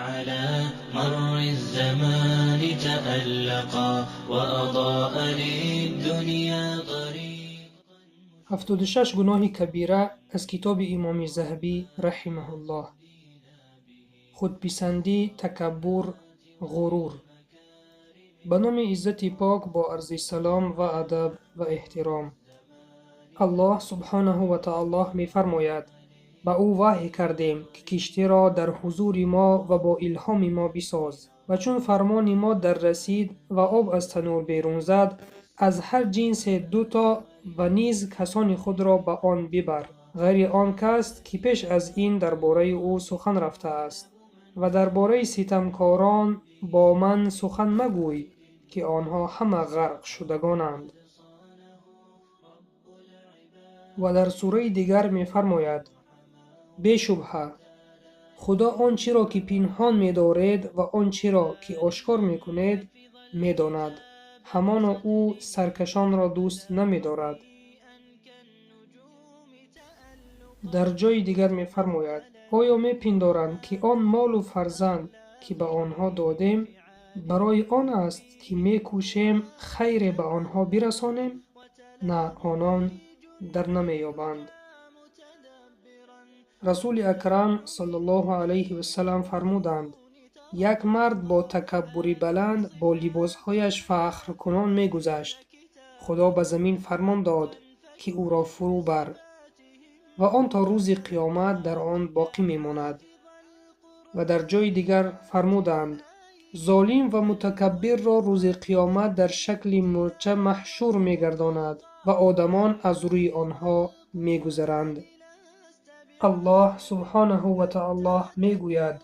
على مر الزمان تألقا وأضاء للدنيا طريقا. 76 гуноҳи кабира аз китоби Имоми Заҳабӣ раҳимаҳуллоҳ. Худписандӣ, такаббур, ғурур. Ба номи Иззати Пок бо арзи салом ва адаб ва эҳтиром. Аллоҳ субҳонаҳу ва таоло мефармояд: ба ӯ ваҳй кардем, ки киштиро дар ҳузури мо ва бо илҳоми мо бисоз. Ва чун фармони мо дар расид ва об аз танӯр берун зад, аз ҳар ҷинсе дуто ва низ касони худро ба он бибар, ғайри он кас, ки пеш аз ин дар бораи ӯ сухан рафтааст. Ва дар бораи ситамкорон бо ман сухан магӯй, ки онҳо ҳама ғарқшудагонанд. Ва дар сураи дигар мефармояд: бешубҳа, Худо он чиро, ки пинҳон медоред ва он чиро, ки ошкор мекунед, медонад. Ҳамоно ӯ саркашонро дӯст намедорад. Дар ҷои дигар мефармояд: оё мепиндоранд, ки он молу фарзанд, ки ба онҳо додем, барои он аст, ки мекӯшем хайре ба онҳо бирасонем? На, онон дар намеёбанд. Расули Акрам саллаллоҳу алайҳи вассалам фармуданд: як мард бо такаббури баланд бо либосҳояш фахркунон мегузашт. Худо ба замин фармон дод, ки ӯро фурӯ бар ва он то рӯзи қиёмат дар он боқӣ мемонад. Ва дар ҷои дигар фармуданд: золим ва мутакаббирро рӯзи қиёмат дар шакли мӯрча маҳшур мегардонад ва одамон аз рӯи онҳо мегузаранд. Аллоҳ субҳонаҳу ва таоло мегӯяд: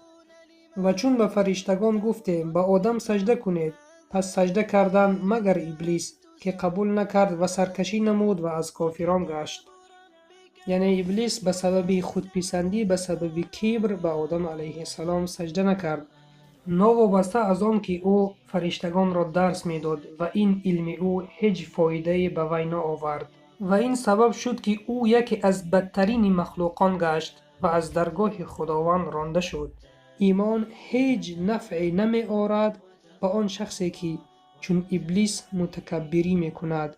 ва чун ба фариштагон гуфтем, ба Одам саҷда кунед, пас саҷда карданд, магар Иблис, ки қабул накард ва саркашӣ намуд ва аз кофирон гашт. Яъне Иблис ба сабаби худписандӣ, ба сабаби кибр ба Одам алайҳиссалом саҷда накард, новобаста аз он ки ӯ фариштагонро дарс медод ва ин илми ӯ ҳеҷ фоидае ба вай наовард. Ва ин сабаб шуд, ки ӯ яке аз бадтарини махлуқон гашт ва аз даргоҳи Худованд ронда шуд. Имон ҳеҷ нафъе намеорад ба он шахсе, ки чун Иблис мутакаббирӣ мекунад.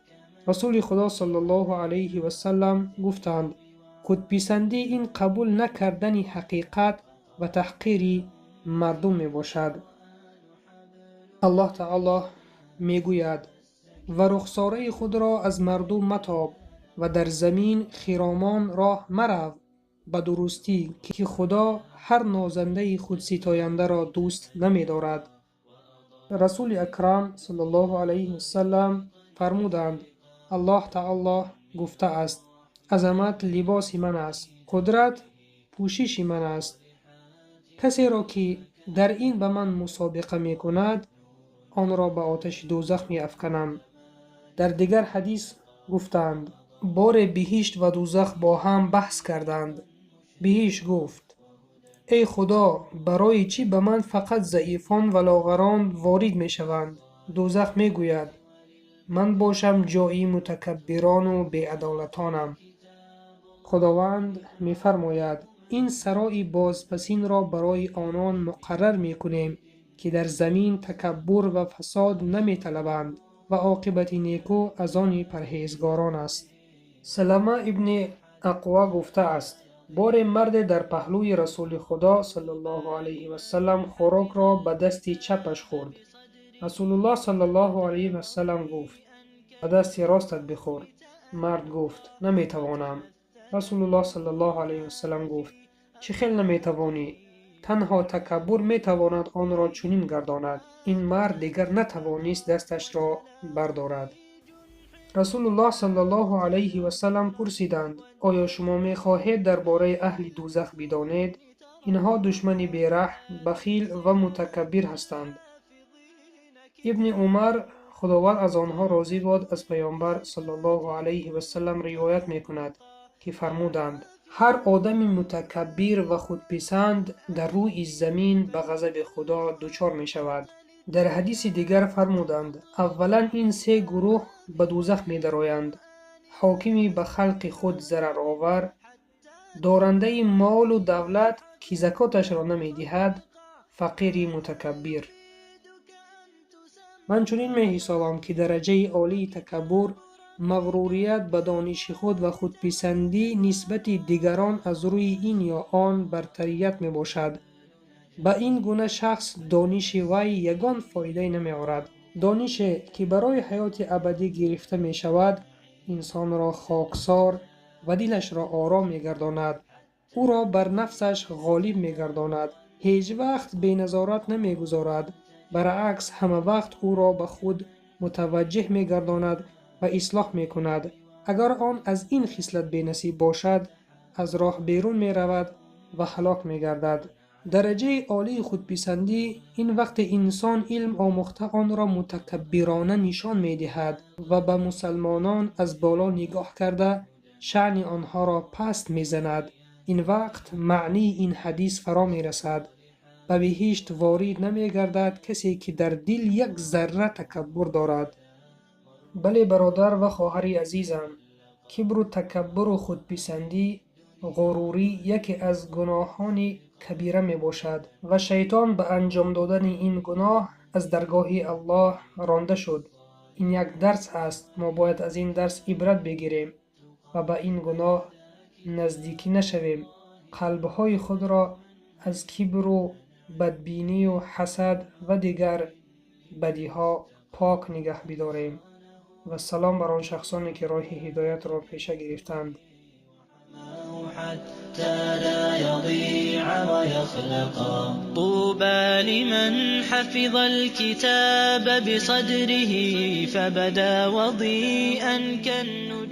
Расули Худо саллаллоҳу алайҳи вассалам гуфтанд: худписандӣ ин қабул накардани ҳақиқат ва таҳқири мардум мебошад. Аллоҳ таоло мегӯяд: ва рухсораи худро аз мардум матоб ва дар замин хиромон роҳ марав, ба дурустӣ, ки Худо ҳар нозандаи худситояндаро дӯст намедорад. Расули Акрам саллаллоҳу алайҳи вассалам фармуданд: Аллоҳ таоло гуфтааст: азамат либоси ман аст, қудрат пӯшиши ман аст. Касеро, ки дар ин ба ман мусобиқа мекунад, онро ба оташи дӯзах меафканам. Дар дигар ҳадис гуфтанд: боре биҳишт ва дӯзах бо ҳам баҳс карданд. Биҳишт гуфт: эй Худо, барои чӣ ба ман фақат заифон ва лоғарон ворид мешаванд? Дӯзах мегӯяд: ман бошам ҷои мутакаббирону беадолатонам. Худованд мефармояд: ин сарои бозпасинро барои онон муқаррар мекунем, ки дар замин такаббур ва фасод наметалабанд ва оқибати некӯ аз они парҳезгорон аст. Салама ибни Ақва гуфтааст: боре марде дар паҳлӯи Расули Худо саллаллоҳу алайҳи вассалам хӯрокро ба дасти чапаш хӯрд. Расулуллоҳ саллаллоҳу алайҳи вассалам гуфт: ба дасти ростат бихӯр. Мард гуфт: наметавонам. Расулуллоҳ саллаллоҳу алайҳи вассалам гуфт: чӣ хел наметавонӣ? Танҳо такаббур метавонад онро чунин гардонад. Ин мард дигар натавонист дасташро бардорад. Расулуллоҳ саллаллоҳу алайҳи вассалам пурсиданд: оё шумо мехоҳед дар бораи аҳли дӯзах бидонед? Инҳо душмани бераҳм, бахил ва мутакаббир ҳастанд. Ибни Умар, Худованд аз онҳо розӣ бод, аз Паёмбар саллаллоҳу алайҳи вассалам ривоят мекунад, ки фармуданд: ҳар одами мутакаббир ва худписанд дар рӯи замин ба ғазаби Худо дучор мешавад. Дар ҳадиси дигар фармуданд: аввалан ин се гурӯҳ ба дӯзах медароянд: ҳокими ба халқи худ зараровар, дорандаи молу давлат, ки закоташро намедиҳад, Фақири мутакаббир. Ман чунин меҳисобам, ки дараҷаи олии такаббур мағрурият ба дониши худ ва худписандӣ нисбати дигарон аз рӯи ин ё он бартарият мебошад. Ба ин гуна шахс дониши вай ягон фоидае намеорад. Донише, ки барои ҳаёти абадӣ гирифта мешавад, инсонро хоксор ва дилашро ором мегардонад, ӯро бар нафсаш ғолиб мегардонад, ҳеҷ вақт беназорат намегузорад, баръакс ҳама вақт ӯро ба худ мутаваҷҷеҳ мегардонад ва ислоҳ мекунад. Агар он аз ин хислат бенасиб бошад, аз роҳ берун меравад ва ҳалок мегардад. Дараҷаи олии худписандӣ ин вақте инсон илм омӯхта онро мутакаббирона нишон медиҳад ва ба мусалмонон аз боло нигоҳ карда шаъни онҳоро паст мезанад. Ин вақт маънии ин ҳадис фаро мерасад: ба биҳишт ворид намегардад касе, ки дар дил як зарра такаббур дорад. Бале, бародар ва хоҳари азизам, кибру такаббуру худписандӣ, ғурурӣ яке аз гуноҳони кабира мебошад ва шайтон ба анҷом додани ин гуноҳ аз даргоҳи Аллоҳ ронда шуд. Ин як дарс аст, мо бояд аз ин дарс ибрат бигирем ва ба ин гуноҳ наздикӣ нашавем. Қалбҳои худро аз кибру бадбинию ҳасад ва дигар бадиҳо пок нигаҳ бидорем. Ва салом бар он шахсоне, ки роҳи ҳидоятро пеша гирифтанд. حتى لا يضيع ويخلقا. طوبى لمن حفظ الكتاب بصدره فبدا وضيئا كالنجوم.